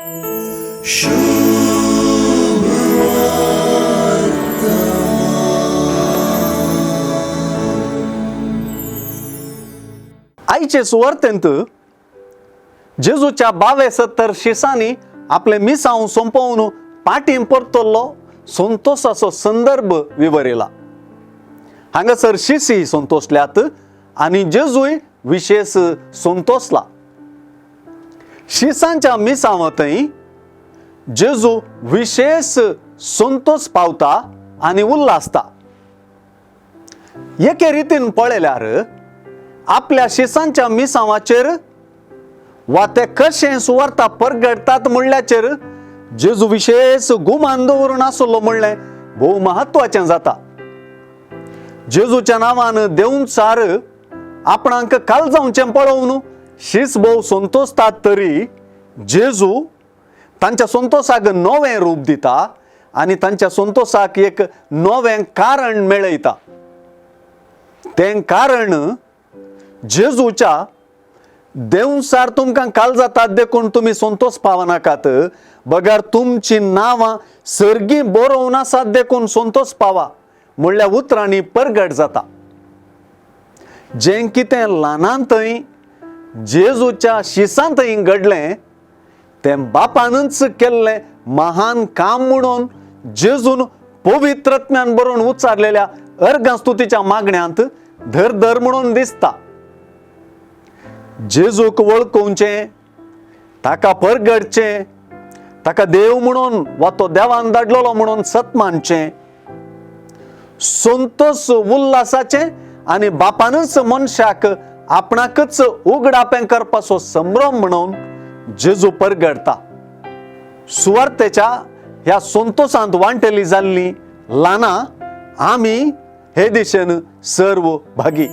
आयचे सुवार्तेंत जेजूच्या 72 शिसांनी आपलें मिसांव सोंपोवन पाटीं परतल्लो संतोसाचो संदर्भ विवरिला. हांगासर शिसी संतोसल्यात आनी जेजूय विशेश संतोसला. शिसांच्या मिसांवांतय जेजू विशेश संतोस पावता आनी उल्हासता. एके रितीन पळयल्यार आपल्या शिसांच्या मिसांवाचेर वा ते कशें सुवार्ता परगटतात म्हणल्याचेर जेजू विशेश गुमान दवरून आसलो म्हणलें भोव महत्वाचें जाता. जेजूच्या नांवान देवचार आपणाक काल जावचें पळोवन शीस भोव संतोसतात तरी जेजू तांच्या संतोसाक नवें रूप दिता आनी तांच्या संतोसाक एक नवें कारण मेळयता. तें कारण जेजूच्या देवसार तुमकां काल जातात देखून तुमी संतोस पावनाकात, बगर तुमची नांवां सर्गी बरोवन आसात देखून संतोस पावा म्हणल्या उतरांनी परगट जाता. जें कितें ल्हानांतय जेजूच्या शिसांतय घडलें तें बापानूच केल्लें महान काम म्हणून जेजून पवित्रत्म्यान बरोवन उच्चारलेल्या अर्गां स्तुतीच्या मागण्यांत धर धर म्हणून दिसता. जेजूक वळखुचें, ताका परगटचें, ताका देव म्हणून वा तो देवान धाडलेलो म्हणून सत मानचें, संतोस उल्हासाचें आनी बापानूच मनशाक आपणाकच उगडापें करपाचो संभ्रम म्हणून जेजू परगटता. सुवार्तेच्या ह्या संतोसांत वांटेली जाल्ली ल्हानां आमी हे दिशेन सर्व भागी.